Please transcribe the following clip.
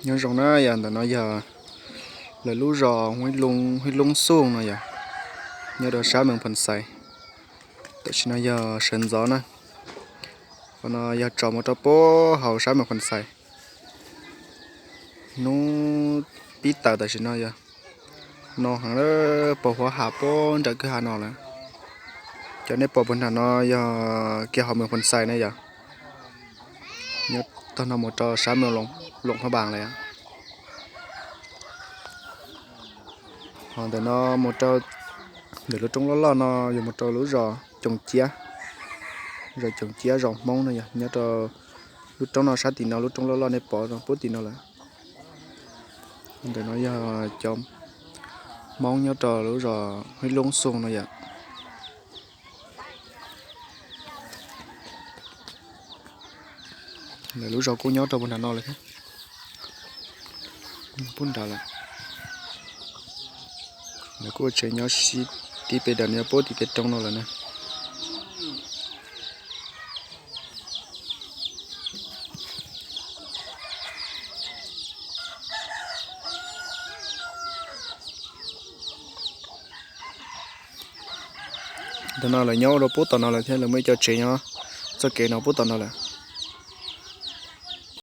Nyob zoo na yog, ntawm no yog lawv lub zos Hwj Loob Xug no yog, nyob rau sab Mees Phas Xais. Tam sim no yog sawv ntxov na. Qhov no yog tsom mus rau puag hauv sab Mees Phas Xais. Hnub pib tawm tam sim no yog no heev, pos huab ham puag nram kwj ha no lawm. Cov nej pom puag nram no yog kiag hauv Mees Phas Xais na yog, nyob tog no mus rau sab Mees Loos Pha Npas lawm. Ho ntawm no mus rau ntawm lub roob loj loj no yog mus rau lub zos Coom Ciab, zos Coom Ciab zos Hmoob no yog nyob rau lub roob no sab tim no, lub roob loj loj nej pom puag tim no lawm. Ntawm no yog cov Hmoob nyob rau lub zos Hwj Loob Xug no yom. Lawv lub zos kuj nyob rau puag nram no lawm thiab. Puag nrad lawm. Lawv kuj ua tsev nyob sib tib pes daws nyob puag tim tej roob no lawm na. Ntawm no lawv nyob ua rau puag tom no lawm thiab, lawv muaj ib co tsev nyob txoj kev no puag tom no lawm.